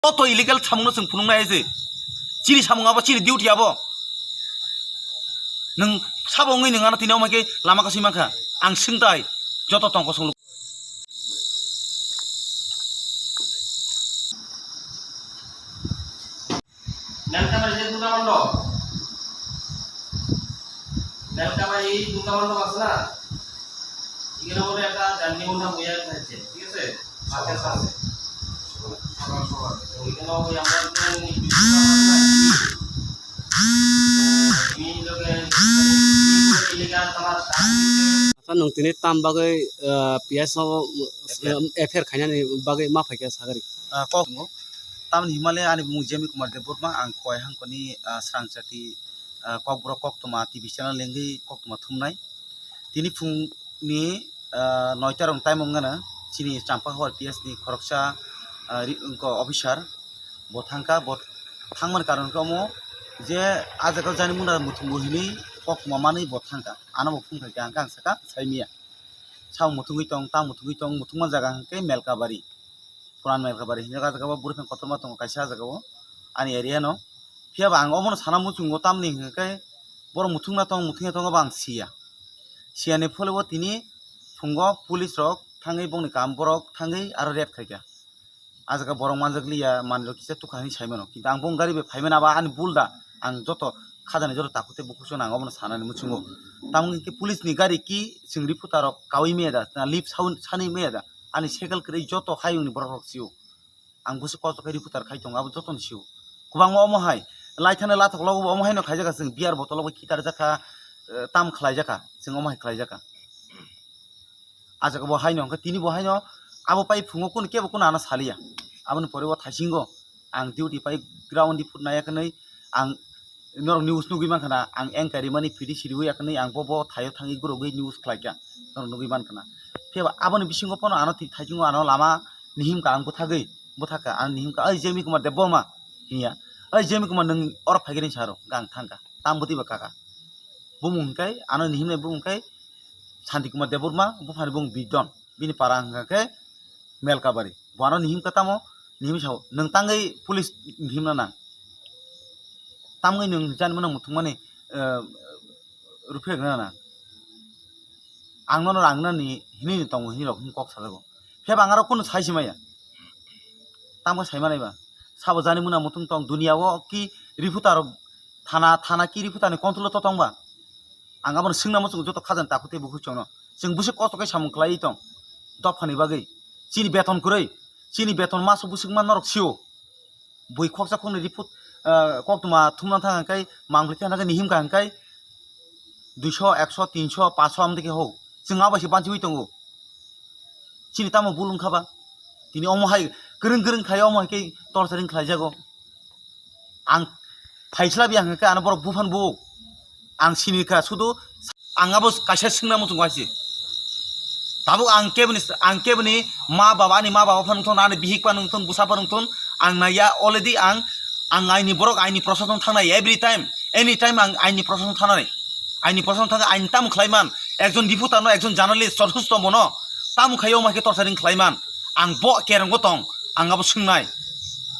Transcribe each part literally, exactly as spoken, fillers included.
Joto illegal samungno chwng phunuknai se. Chini samung abo, chini duty abo. Nwng sabo wngwi nwng ano tini omo khe lama kasui mankha. Ang swngtai joto tongkosong luk. Nang kamar je duna mondo. Nang kamar i duna mondo masla. Igana bole ekta janni munda muya khache, thik ase? Acha, acha. Igana bole amra ni, ni loge, ni loge, ni loge, ni loge, Acha, nwng tini tam bagwi, ah, P S o, F I R. Um, F I R khainani bagwi ma phaikha sagari? Ah, kok tongo. Tamni himale ani bumung Jemi Kumar Debbarma, ang Khowai hangkoni, ah, Srangchati, ah, Kokborok koktwma T V channel lengwi koktwma thumnai. Tini phungni, ah, noita rok time wngmano chini Champakhabar P S ni khoroksa, ah, ri-, wngkha officer. Bo thangkha, bo thangmani karon khe omo je ah jaga jani muna muthungwi hinwi koktwma manwi bo thangkha. Ano bo phung khaikha, hwnkhe ang sakha saimanya. Sao muthungwi tong, ta muthungwi tong, muthungma jaga hwnkhe Melkabari. Puran Melkabari hinwi ah jaga o bwrwi phang kotorma tongo kaisa ah jaga o ani area no. Phiya ba ang omono sana muchungo tamni hwnkhe borok muthungna tong, muthungya tongo bo ang siya. Siyani phole bo tini phungo police rok thangwi bongni kam borok thangwi aro raid khaikha. Ah jaga borok manjak liya, manwi rok kisa tukha hinwi sai mano. Kintu ang bong gari bai phai mano, abo ani bul da. Ang joto khajani joto takhuk tei bukhuk song ang obono sanani muchungo. Tamo hwnkhe police ni gari ki chwng reporter rok kaui maya da, na lift sound sani maya da. Ani cycle kwrwi joto hayung ni borok rok sio. Ang busi kosto khe reporter khai tongo, abo joto ni sio. Kwbangma omo hai, lai thani lathok logo bo omo haino khaijak chwng beer bottle bo kitar jakha, eh, tam khlai jakha, chwng omo hai khlai jakha. Ah jaga bo haino hwnkhe tini bo haino abo pai phungo kunu kebo kunu ano saliya. Aboni pore o thaisingo ang duty pai ground di phut naiya kwnwi ang norok news nugwi mankha na, ang anchor rimani phidi siriwi yakwnwi ang bo bo thaio thangwi gurogwi news khlaikha norok nugwi mankha na. Phiya ba aboni bisingo phano ano thaisingo ano lama nihimkha ang bwthagwi bwthakha ang nihimkha, "Oi Jemi Kumar Debbarma," hinya, "Oi Jemi Kumar nwng oro phaikhe," hinwi saro hwnkhe ang thangkha. Tam bwtwi ba kaka. Bumung hwnkhe, ano ni himnai bumung khe Santi Kumar Debbarma, buphani bumung Bidon. Bini para hwnkha khe Melkabari. Bo ano ni himkha tamo, ni himwi sao, "Nwng tangwi police ni himna nang. Tamwi nwng jani mano muthungmani, eh, ruphe rwna nang. Ang nono rang nani hinwi ni tongo," hinwi rok kok sajago. Phiya ba ang aro kunu sai se maya. Tamo sai manai ba. Sabo jani muna muthung tong dunia o ki reporter thana, thana ki reporter ni control o to tong ba. Ang abono swngna muchungo joto khajani takhuk tei bukhuk chwngno. Chwng busi kosto khe samung khlaiwi tong. Dophani bagwi. Chini beton kwrwi. Chini beton maso busi ma norok sio. Bui khoksa khoknwi report, ah, koktwma thumna thang hwnkhe mangpli thang hwnkhe nihimkha hwnkhe duiso, ekso, tinso, paso amtwi khe ho. Chwng abo se banchiwi tongo. Chini tamo bul wngkha ba? Tini omo hai kwrwng kwrwng khlai omo hai khe torturing khlaijago. Ang phaisla biya hwnkhe ano borok buphang bu. Ang sini kha sudu ang abo kaisa swngna muchungo hai se. Tabuk ang keboni, ang keboni ma baba, ani ma baba phano wngthon, ani bihik phano wngthon, bwsa phano wngthon, ang naiya already ang, ang aini borok, aini prosason thangnai every time, any time ang aini prosason thangnai. Aini prosason thangkhe aini tamo khlai man, ekjon reporter no, ekjon journalist, jotheshto bono tamo khai omo hai khe torturing khlai man. Ang bo kereng bo tong, ang abo swngnai.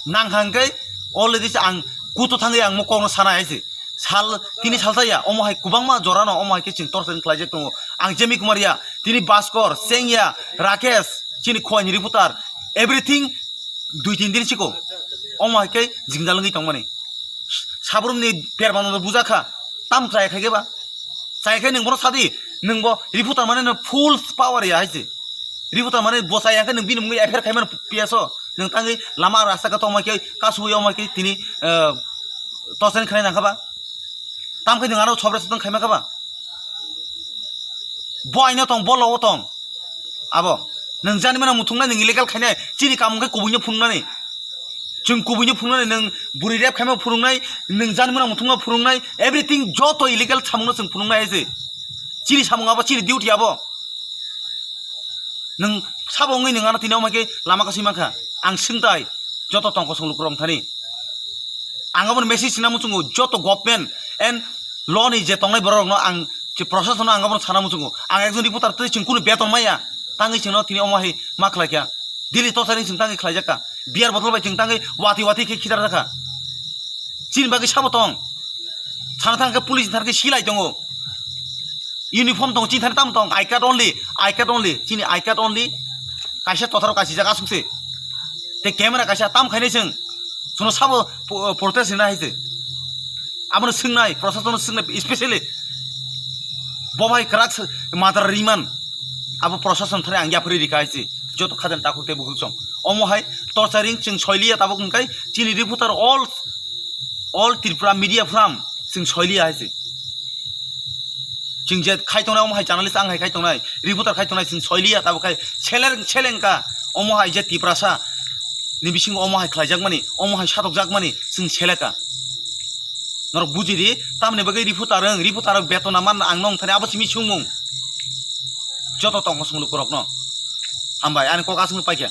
Nang hang khe already se ang kuto thangwi ang mo kokno sana hai se. Sal, tini salsa ya, omo hai kwbangma jora no, omo hai khe chwng torturing khlaijak tongo. Ang Jemi Kumar ya, tini Bhaskor, Seng ya, Rakesh, chini Khowai ni reporter, everything dui tin din siko. Omo hai khe jingjal wngwi tongmani. Sabrum ni berma no bujakha, tam chaya khai khe ba. Chaya khe nwng bono sadi, nwng bo reporter mane no full power ya hai se. Reporter mane bo chaya khe nwng bini mungwi F I R khai mano P S o. Nwng tangwi lama rasta khe tongma khe kasui omo khe tini, eh, torturing khlai nang kha ba. Tam khe nwng ano sobres tong khaima kha ba. Bo aino tong, bo logo tong. Abo. Nwng jani mano muthungnai, nwng illegal khainai, chini kamung khe kubuino phunuknani. Chwng kubuino phunuknani, nwng bwrwi rep khaima phunuknai, nwng jani mano muthungma phunuknai, everything joto illegal samungno chwng phunuknai hai se. Chini samung abo, chini duty abo. Nwng sabo wngwi nwng ano tini omo khe lama kasui mankha. Ang swngtai joto tongkosong lukurok thani. Ang abono message sina muchungo joto government and law ni je tongnai borok rokno ang je process no ang abono sana muchungo. Ang ekjon reporter tei chwng kunu beton maya. Tangwi chwngno tini omo hai ma khlai kha. Daily torturing chwng tangwi khlai jak kha. Beer bottle bai chwng tangwi wati wati khe khitar jakha. Chini bagwi sabo tong. Sana thang khe police thar khe silai tongo. Uniform tongo, chini thani tamo tong, I card only, I card only, chini I card only. Kaisa totharo kaisa jaga asuk se. Te camera kaisa tam khainai chwng. Suno sabo po-, protest rina hai se. Abono swngnai, prosasono swngnai, especially bo bai kwrak se-, madra riman. Abo prosason thani ang yapri rika hai se. Joto khajan takhuk te bukhuk song. Omo hai torturing chwng soiliya tabuk hwnkhe chini reporter all, all Tripura media from chwng soiliya hai se. Chwng je khai tongnai, omo hai journalist ang hai khai tongnai, reporter khai tongnai, chwng soiliya tabuk khai seleng, selengka. Omo hai je Tiprasa ni bisingo omo hai khlaijakmani, omo hai satokjakmani chwng seleka. Norok buji di, tamni bagwi reporter wng, reporter wng betona man ang nong thani abo simi sungmung. Joto tongkha sung lukurokno. Hambai, ani kok aswk paikha.